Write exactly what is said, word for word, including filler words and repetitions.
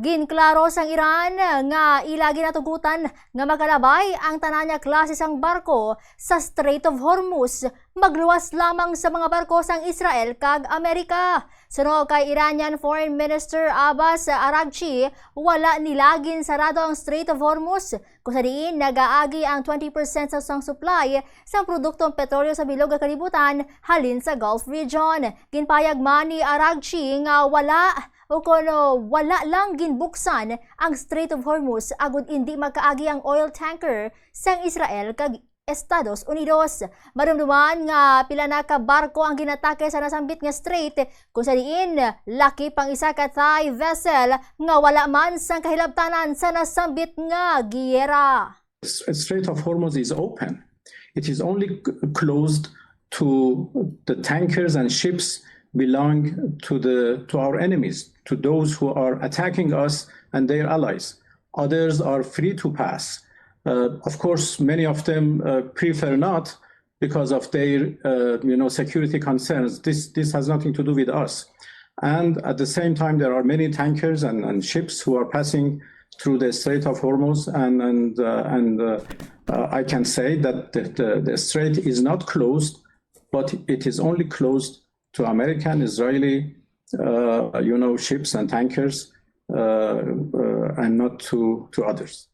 Ginklaro sang Iran nga ila ginatugutan nga makalabay ang tanan nga klase sang barko sa Strait of Hormuz, magluwas lamang sa mga barko sang Israel kag Amerika. Suno kay Iranian Foreign Minister Abbas Araghchi, wala nila ginsarado ang Strait of Hormuz, kung sa diin nagaagi ang twenty percent sa sang supply sang produktong petrolyo sa bilog nga kalibutan halin sa Gulf region. Ginpayag man ni Araghchi nga wala o kono wala lang ginbuksan ang Strait of Hormuz agud indi makaagi ang oil tanker sang Israel kag Estados Unidos. Madumduman nga pila na ka barko ang ginatake sa nasambit nga strait, kung sa diin lakip ang isa ka Thai vessel nga wala man sang kahilabtanan sa nasambit nga giyera. S- Strait of Hormuz is open. It is only c- closed to the tankers and ships belong to the to our enemies, to those who are attacking us and their allies. Others are free to pass. Uh, of course, many of them uh, prefer not because of their uh, you know security concerns. This this has nothing to do with us. And at the same time, there are many tankers and, and ships who are passing through the Strait of Hormuz, and and uh, and uh, uh, I can say that the, the, the strait is not closed, but it is only closed to American, Israeli, uh, you know, ships and tankers, uh, uh, and not to to others.